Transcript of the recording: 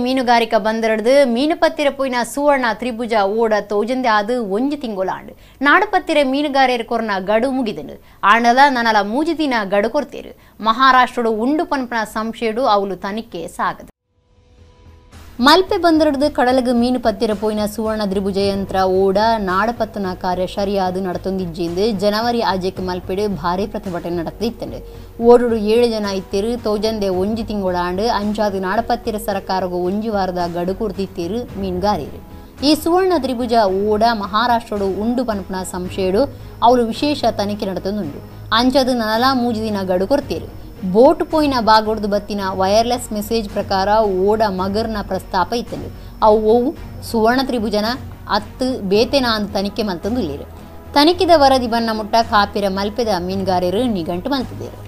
ಮೀನುಗಾರಿಕಾ ಬಂದರಡ್ದು ಮೀನುಪತ್ತಿರ ಪೋಯಿನ ಸುವರ್ಣ ತ್ರಿಭುಜ ಓಡ ತೋಜಂದೆ ಆದ್ ಒಂಜಿ ತಿಂಗೊಲಾಂಡ್. ನಾಡುಪತ್ತಿರ ಮೀನುಗಾರರು ಕೊರ್ನ ಗಡು ಮುಗಿದಂಡು. ಆಂಡಲ ನನಲ ಮೂಜಿ ದಿನ ಗಡು ಕೊರ್ತೇರು. ಮಹಾರಾಷ್ಟ್ರಡು ಉಂಡು ಪನ್ಪನ ಸಂಶಯಡು ಅವಲು ತನಿಖೆ ಸಾಗದು. ಮಲ್ಪೆ ಬಂದರಡ್ದು ಕಡಲಗ ಮೀನು ಪತ್ತಿರ ಪೋಯಿನ ಸುವರ್ಣ ತ್ರಿಭುಜ ಯಂತ್ರ ಓಡ ನಾಡಪತ್ತನ ಕಾರ್ಯ ಸರಿಯಾದ ನಡತೊಂದಿಜ್ಜಿಂದು ಜನವರಿ ಆಜೆಕ್ ಮಲ್ಪೆಡು ಭಾರಿ ಪ್ರತಿಭಟನೆ ನಡತಿತ್ತಂಡು. ಓಡುಡು 7 ಜನ ಇತ್ತೇರು. ತೋಜಂದೆ ಒಂಜಿ ತಿಂಗೊಳಾಂಡು. ಅಂಚಾದ ನಾಡಪತ್ತಿರ ಸರಕಾರಗು ಒಂಜಿ ವಾರದ ಗಡು ಕೊರ್ತಿತ್ತೇರು ಮೀನುಗಾರರು. ಈ ಸುವರ್ಣ ತ್ರಿಭುಜ ಓಡ ಮಹಾರಾಷ್ಟ್ರಡು ಉಂಡು ಪನ್ಪನ ಸಂಶಯಡು ಅವಳು ವಿಶೇಷ ತನಿಖೆ ನಡತೊಂದುಂಡು. ಅಂಚಾದ ನನಲ ಮೂಜಿ ದಿನ ಗಡು ಕೊರ್ತೇರು. ಬೋಟ್ ಪೋಯಿನ ಬಾಗೊಡ್ದು ಬತ್ತಿನ ವೈರ್ಲೆಸ್ ಮೆಸೇಜ್ ಪ್ರಕಾರ ಓಡ ಮಗರ್ನ ಪ್ರಸ್ತಾಪ ಇತ್ತಂಡು. ಅವು ಓವು ಸುವರ್ಣ ತ್ರಿಭುಜನ ಅತ್ತು ಬೇತೆನ ಅಂದ್ ತನಿಖೆ ಮಲ್ತಂದುಲ್ಲೇರು. ತನಿಖೆದ ವರದಿ ಬನ್ನ ಮುಟ್ಟ ಕಾಪಿರ ಮಲ್ಪೆದ ಮೀನುಗಾರರು ನಿಗಂಟು ಮಲ್ತಿದ್ದೇರು.